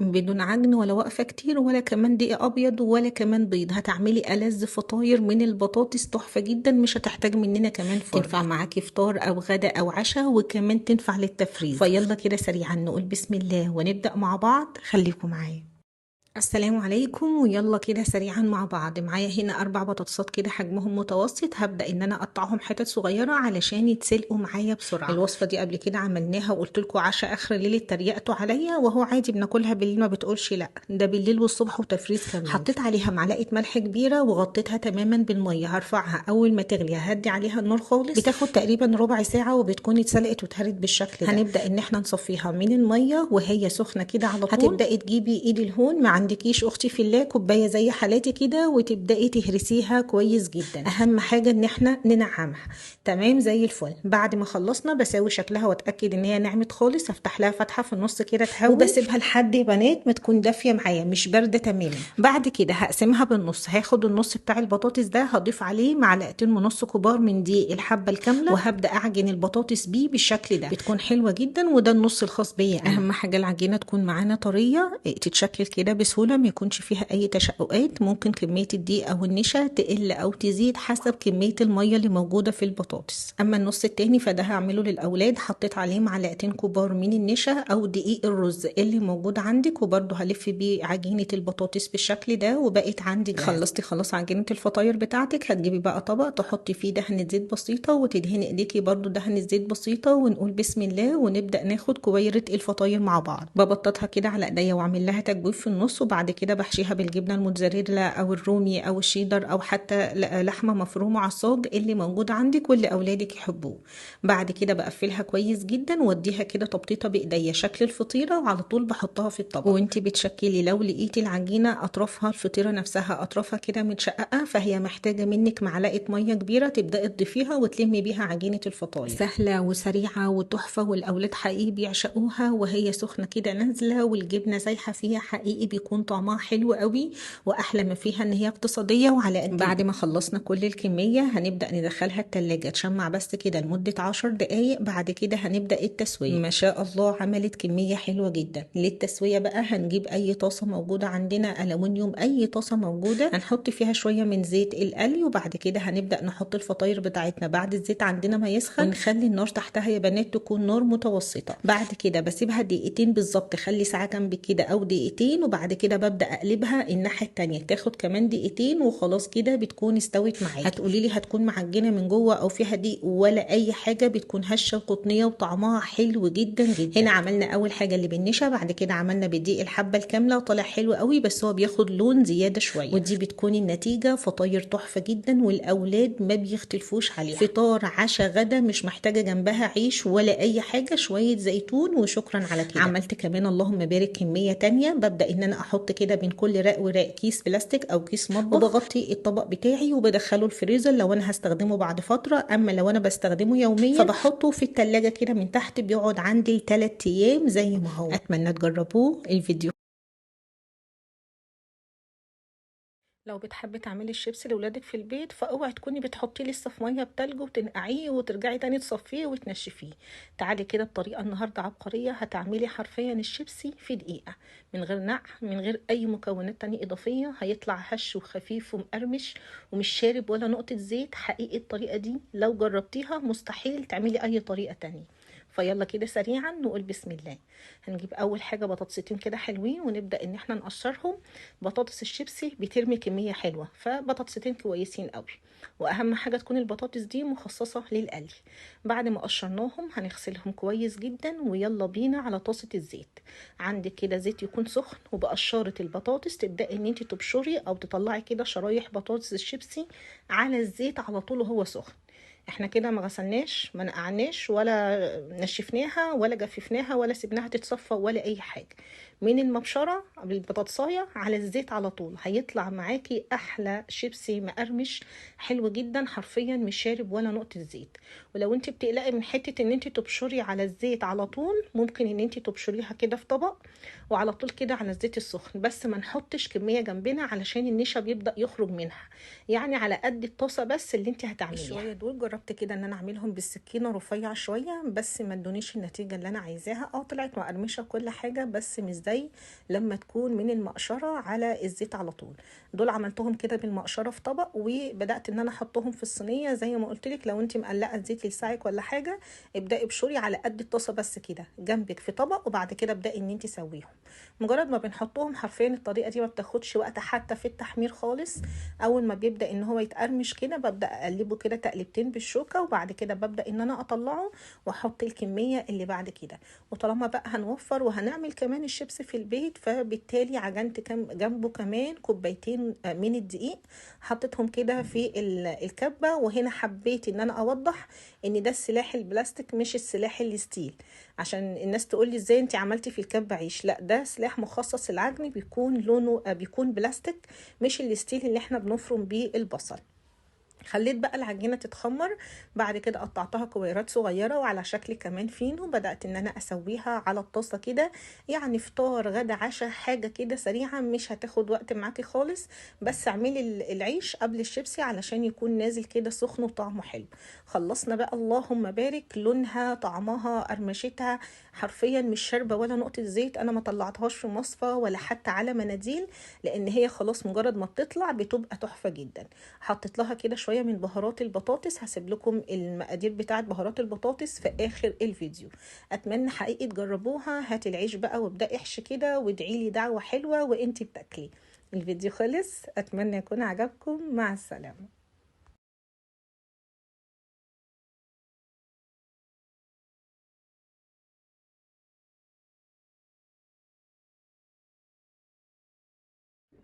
بدون عجن ولا وقفة كتير ولا كمان دقيق أبيض ولا كمان بيض. هتعملي ألذ فطاير من البطاطس تحفة جدا، مش هتحتاج مننا كمان فرن. تنفع معاكي فطار أو غدا أو عشاء، وكمان تنفع للتفريز. فيلا كده سريعا نقول بسم الله ونبدأ مع بعض، خليكم معايا. السلام عليكم. ويلا كده سريعا مع بعض. معايا هنا 4 بطاطسات كده حجمهم متوسط، هبدأ ان انا اقطعهم حتت صغيرة علشان يتسلقوا معايا بسرعة. الوصفة دي قبل كده عملناها وقلت لكم عشاء اخر الليل اتريقتوا عليا، وهو عادي بناكلها بالليل ما بتقولش لا، ده بالليل والصبح وتفريز كمان. حطيت عليها معلقة ملح كبيرة وغطيتها تماما بالمية. هرفعها اول ما تغلي ههدي عليها النار خالص، بتاخد تقريبا ربع ساعة وبتكون اتسلقت واتهرت بالشكل ده. هنبدأ ان احنا نصفيها من المية وهي سخنة كده على طول. هتبدأي تجيبي ايد الهون، ما عندكيش اختي في الله كوباية زي حالاتي كده، وتبداي تهرسيها كويس جدا. اهم حاجة ان احنا ننعمها تمام زي الفل. بعد ما خلصنا بساوي شكلها واتاكد ان هي نعمت خالص، افتح لها فتحه في النص كده تهوي، وبسيبها لحد يا بنات ما تكون دافيه معايا مش باردة تماما. بعد كده هقسمها بالنص، هاخد النص بتاع البطاطس ده هضيف عليه 2.5 معلقة كبار من دقيق الحبة الكاملة، وهبدا اعجن البطاطس بيه بالشكل ده، بتكون حلوة جدا. وده النص الخاص بيا. اهم حاجة العجينة تكون معانا طرية، تتشكل كده بسهولة، ما يكونش فيها اي تشققات. ممكن كمية الدقيق او النشا تقل او تزيد حسب كمية المية اللي موجودة في البطاطس. اما النص التاني فده هعمله للاولاد، حطيت عليه 2 معلقة كبار من النشا او دقيق الرز اللي موجود عندك، وبرده هلف بيه عجينه البطاطس بالشكل ده. وبقت عندي جاهزة. خلصتي خلاص عجينه الفطاير بتاعتك، هتجيبي بقى طبق تحطي فيه دهنه زيت بسيطة، وتدهني ايديكي برده دهنه زيت بسيطة، ونقول بسم الله ونبدا ناخد كويره الفطاير مع بعض. ببططها كده على ايديا واعمل لها تجويف في النص، وبعد كده بحشيها بالجبنه الموتزاريلا او الرومي او الشيدر او حتى لحمه مفرومه على الصاج اللي موجود عندك واللي اولادك يحبوه. بعد كده بقفلها كويس جدا واديها كده تبطيطه بايديا شكل الفطيره، وعلى طول بحطها في الطبق. وانت بتشكلي لو لقيتي العجينة اطرافها الفطيره نفسها اطرافها كده متشققه، فهي محتاجه منك معلقه مية كبيرة تبداي تضيفيها وتلمي بيها عجينه الفطاير. سهلة وسريعة وتحفه، والاولاد حقيقي بيعشقوها وهي سخنة كده نازله والجبنه سايحه فيها، حقيقي بيكون طعمها حلو قوي، واحلى ما فيها ان هي اقتصادية وعلى قد. بعد ما خلصنا كل الكمية هنبدا ندخلها التلاجة تشمع بس كده لمدة 10 دقائق. بعد كده هنبدا التسوية. ما شاء الله عملت كمية حلوة جدا. للتسويه بقى هنجيب اي طاسه موجودة عندنا، الومنيوم، اي طاسه موجودة، هنحط فيها شوية من زيت القلي، وبعد كده هنبدا نحط الفطاير بتاعتنا بعد الزيت عندنا ما يسخن، ونخلي النار تحتها يا بنات تكون نار متوسطه. بعد كده بسيبها دقيقتين بالظبط، خلي ساعة جنب كده او دقيقتين، وبعد كده ببدا اقلبها الناحية التانية تاخد كمان دقيقتين، وخلاص كده بتكون استوت معاكي. هتقولي لي هتكون معجنه من جوه او فيها دقيق ولا اي حاجة، بتكون هشه وقطنيه وطعمها حلو جدا جدا. هنا عملنا اول حاجة اللي بالنشا، بعد كده عملنا بدقيق الحبة الكاملة وطلع حلو قوي، بس هو بياخد لون زيادة شوية، ودي بتكون النتيجة فطاير تحفة جدا والاولاد ما بيختلفوش عليها. فطار عشاء غدا مش محتاجه جنبها عيش ولا اي حاجة، شوية زيتون وشكرا على كده. عملت كمان اللهم بارك كمية تانية، ببدا ان انا احط كده بين كل رق ورق كيس بلاستيك او كيس مطبخ، وبغطي الطبق بتاعي وبدخله الفريزر لو انا هستخدمه بعد فترة. اما لو انا بستخدمه يوميا فبحطه في التلاجة كده من تحت، بيقعد عندي 3 ايام زي ما هو. اتمنى تجربوه الفيديو. لو بتحبي تعملي الشيبس لاولادك في البيت فاوعي تكوني بتحطيه لسه في مية بتلج وتنقعيه وترجعي تاني تصفية وتنشفيه. تعالي كده بطريقة النهارده عبقرية، هتعملي حرفيا الشيبسي في دقيقة من غير نقع، من غير اي مكونات تانية اضافية، هيطلع هش وخفيف ومقرمش ومش شارب ولا نقطة زيت. حقيقي الطريقة دي لو جربتيها مستحيل تعملي اي طريقه تانية. فيلا كده سريعا نقول بسم الله. هنجيب اول حاجة بطاطستين كده حلوين ونبدا ان احنا نقشرهم. بطاطس الشيبسي بترمي كمية حلوة، فبطاطستين كويسين قوي، واهم حاجة تكون البطاطس دي مخصصة للقلي. بعد ما قشرناهم هنغسلهم كويس جدا، ويلا بينا على طاسه الزيت. عندك كده زيت يكون سخن، وبقشاره البطاطس تبداي ان انت تبشري او تطلعي كده شرايح بطاطس الشيبسي على الزيت على طول وهو سخن. احنا كده ما غسلناش ما نقعناش ولا نشفناها ولا جففناها ولا سيبناها تتصفى ولا اي حاجة. من المبشره بالبطاطسايه على الزيت على طول هيطلع معاكي احلى شيبسي مقرمش حلو جدا، حرفيا مش شارب ولا نقطة زيت. ولو انت بتقلقي من حتة ان انت تبشري على الزيت على طول، ممكن ان انت تبشريها كده في طبق وعلى طول كده على الزيت السخن، بس ما نحطش كمية جنبنا علشان النشا بيبدا يخرج منها، يعني على قد الطاسه بس اللي انت هتعمليها. الشويه دول جربت جربت كده ان انا اعملهم بالسكينة رفيعة شوية، بس ما ادونيش النتيجة اللي انا عايزاها. طلعت مقرمشه كل حاجة، بس مش زي لما تكون من المقشره على الزيت على طول. دول عملتهم كده بالمقشره في طبق، وبدات ان انا احطهم في الصينية زي ما قلت لك. لو انت مقلقة الزيت لساعك ولا حاجة، ابداي بشوري على قد الطاسه بس كده جنبك في طبق، وبعد كده ابداي ان انت سويهم. مجرد ما بنحطهم حرفيا الطريقة دي ما بتاخدش وقت حتى في التحمير خالص. اول ما بيبدا ان هو يتقرمش كده ببدا اقلبه كده تقلبتين بالشوكة، وبعد كده ببدا ان انا اطلعه واحط الكمية اللي بعد كده. وطالما بقى هنوفر وهنعمل كمان الشيبس في البيت، فبالتالي عجنت جنبه كمان كوبايتين من الدقيق، حطيتهم كده في الكبه. وهنا حبيت ان انا اوضح ان ده السلاح البلاستيك مش السلاح ال steel، عشان الناس تقول لي ازاي انت عملتي في الكبه عيش. لا، ده سلاح مخصص للعجن، بيكون لونه بيكون بلاستيك مش ال steel اللي احنا بنفرم بيه البصل. خليت بقى العجينة تتخمر، بعد كده قطعتها كويرات صغيرة وعلى شكل كمان فينو. بدات ان انا اسويها على الطاسه كده، يعني فطار غدا عشاء، حاجة كده سريعة مش هتاخد وقت معاكي خالص. بس اعملي العيش قبل الشيبسي علشان يكون نازل كده سخن وطعمه حلو. خلصنا بقى، اللهم بارك، لونها طعمها قرمشتها حرفيا مش شاربه ولا نقطة زيت. انا ما طلعتهاش في مصفى ولا حتى على مناديل، لان هي خلاص مجرد ما بتطلع بتبقى تحفة جدا. حطيت لها كده شوية من بهارات البطاطس، هسيب لكم المقادير بتاعت بهارات البطاطس في اخر الفيديو. اتمنى حقيقي تجربوها. هاتي العيش بقى وابدأي احشي كده، وادعي لي دعوة حلوة وانتي بتاكلي. الفيديو خلص، اتمنى يكون عجبكم. مع السلامة.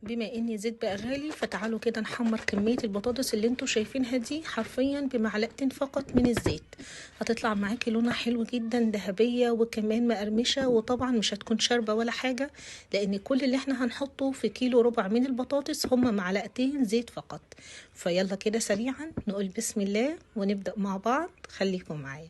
بما ان الزيت بقى غالي، فتعالوا كده نحمر كمية البطاطس اللي انتوا شايفينها دي حرفيا بمعلقتين فقط من الزيت. هتطلع معاكي لونها حلو جدا، ذهبية وكمان مقرمشة، وطبعا مش هتكون شاربة ولا حاجة، لان كل اللي احنا هنحطه في كيلو ربع من البطاطس هما معلقتين زيت فقط. فيلا كده سريعا نقول بسم الله ونبدأ مع بعض، خليكم معايا.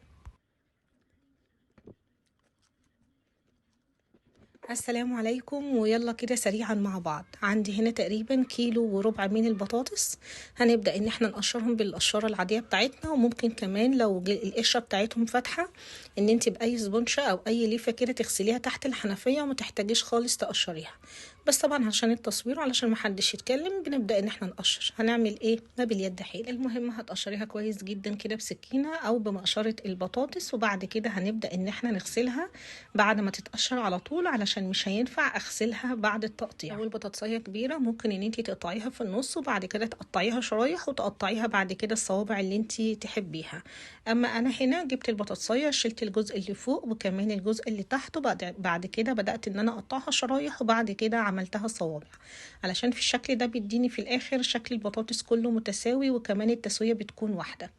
السلام عليكم. ويلا كده سريعا مع بعض. عندي هنا تقريبا كيلو وربع من البطاطس، هنبدأ ان احنا نقشرهم بالقشرة العادية بتاعتنا، وممكن كمان لو القشرة بتاعتهم فاتحة ان انت بأي سبونشة او اي ليفة كده تغسليها تحت الحنفية وما تحتاجيش خالص تقشريها. بس طبعا عشان التصوير وعلشان ما حدش يتكلم بنبدأ ان احنا نقشر. هنعمل ايه؟ ما باليد حيل. المهم هتقشريها كويس جدا كده بسكينة او بمقشرة البطاطس، وبعد كده هنبدأ ان احنا نغسلها بعد ما تتقشر على طول، علشان مش هينفع اغسلها بعد التقطيع. لو البطاطسيه كبيرة ممكن ان انت تقطعيها في النص وبعد كده تقطعيها شرايح وتقطعيها بعد كده الصوابع اللي انت تحبيها. اما انا هنا جبت البطاطسيه، شلت الجزء اللي فوق وكمان الجزء اللي تحت، وبعد كده بدات ان انا اقطعها شرايح، وبعد كده عملتها صوابع، علشان في الشكل ده بيديني في الاخر شكل البطاطس كله متساوي، وكمان التسوية بتكون واحدة.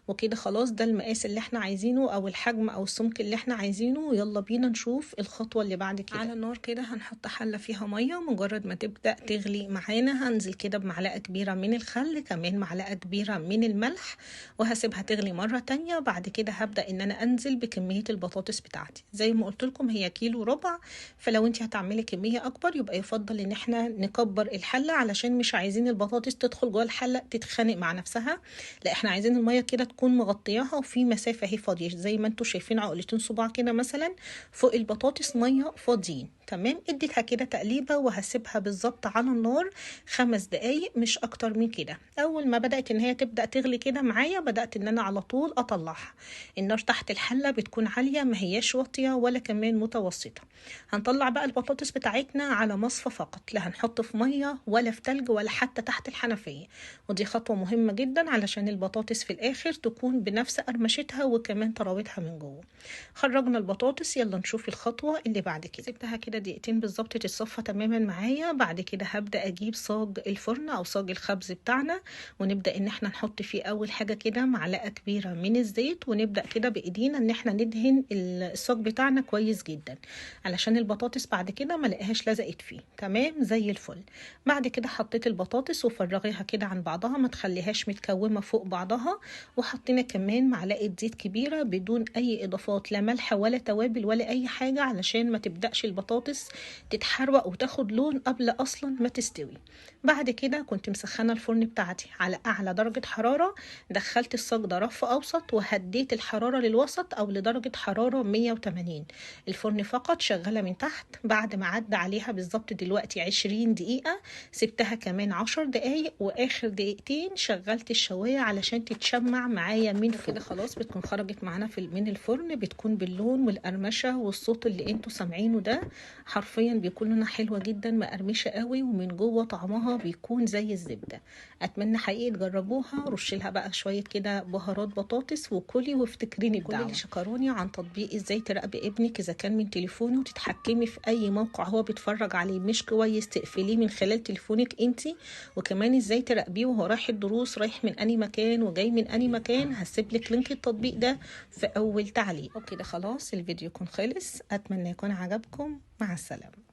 وكده خلاص ده المقاس اللي احنا عايزينه او الحجم او السمك اللي احنا عايزينه. يلا بينا نشوف الخطوة اللي بعد كده. على النار كده هنحط حله فيها مية، مجرد ما تبدا تغلي معانا هنزل كده بمعلقه كبيرة من الخل، كمان معلقه كبيرة من الملح، وهسيبها تغلي مرة تانية. بعد كده هبدا ان انا انزل بكمية البطاطس بتاعتي. زي ما قلت لكم هي كيلو ربع، فلو انت هتعملي كمية اكبر يبقى يفضل ان احنا نكبر الحلة، علشان مش عايزين البطاطس تدخل جوه الحلة تتخانق مع نفسها، لا احنا عايزين المية كده تكون مغطياها وفي مسافة اهي فاضية زي ما انتم شايفين، عقلتين صباع كده مثلا فوق البطاطس مية فاضيين. تمام، اديتها كده تقليبه وهسيبها بالظبط على النار 5 دقايق مش اكتر من كده. اول ما بدات ان هي تبدا تغلي كده معايا بدات ان انا على طول اطلعها. النار تحت الحلة بتكون عالية، ما هياش واطية ولا كمان متوسطه. هنطلع بقى البطاطس بتاعتنا على مصفى فقط، لا هنحط في مية ولا في تلج ولا حتى تحت الحنفية، ودي خطوة مهمة جدا علشان البطاطس في الاخر تكون بنفس قرمشتها وكمان طراوتها من جوه. خرجنا البطاطس، يلا نشوف الخطوة اللي بعد كده. سبتها كده دقيقتين بالظبط تتصفى تماما معايا. بعد كده هبدا اجيب صاج الفرن او صاج الخبز بتاعنا، ونبدا ان احنا نحط فيه اول حاجة كده معلقه كبيرة من الزيت، ونبدا كده بايدينا ان احنا ندهن الصاج بتاعنا كويس جدا علشان البطاطس بعد كده ما لقاهاش لزقت فيه. تمام زي الفل. بعد كده حطيت البطاطس وفرغيها كده عن بعضها، ما تخليهاش متكومه فوق بعضها، وحطينا كمان معلقه زيت كبيرة بدون اي اضافات، لا ملح ولا توابل ولا اي حاجة، علشان ما تبداش البطاطس البطاطس تتحروق وتاخد لون قبل اصلا ما تستوي. بعد كده كنت مسخنه الفرن بتاعتي على اعلى درجه حرارة، دخلت الصاج ده رف اوسط وهديت الحرارة للوسط او لدرجة حرارة 180. الفرن فقط شغالة من تحت. بعد ما عدى عليها بالظبط دلوقتي 20 دقيقة، سبتها كمان 10 دقايق، واخر دقيقتين شغلت الشوايه علشان تتشمع معايا من فوق. كده خلاص بتكون خرجت معانا من الفرن، بتكون باللون والقرمشه والصوت اللي انتوا سامعينه ده، حرفيا بيكون لونها حلوة جدا، مقرمشه قوي، ومن جوه طعمها بيكون زي الزبدة. اتمنى حقيقي تجربوها. رشيلها بقى شوية كده بهارات بطاطس وكلي وافتكريني بدعوة. كل اللي شكروني عن تطبيق ازاي تراقبي ابنك اذا كان من تليفونه وتتحكمي في اي موقع هو بيتفرج عليه مش كويس تقفليه من خلال تليفونك انتي، وكمان ازاي تراقبيه وهو رايح الدروس، رايح من اي مكان وجاي من اي مكان. هسيب لك link التطبيق ده في اول تعليق. وكده خلاص الفيديو يكون خلص، اتمنى يكون عجبكم. مع السلامة.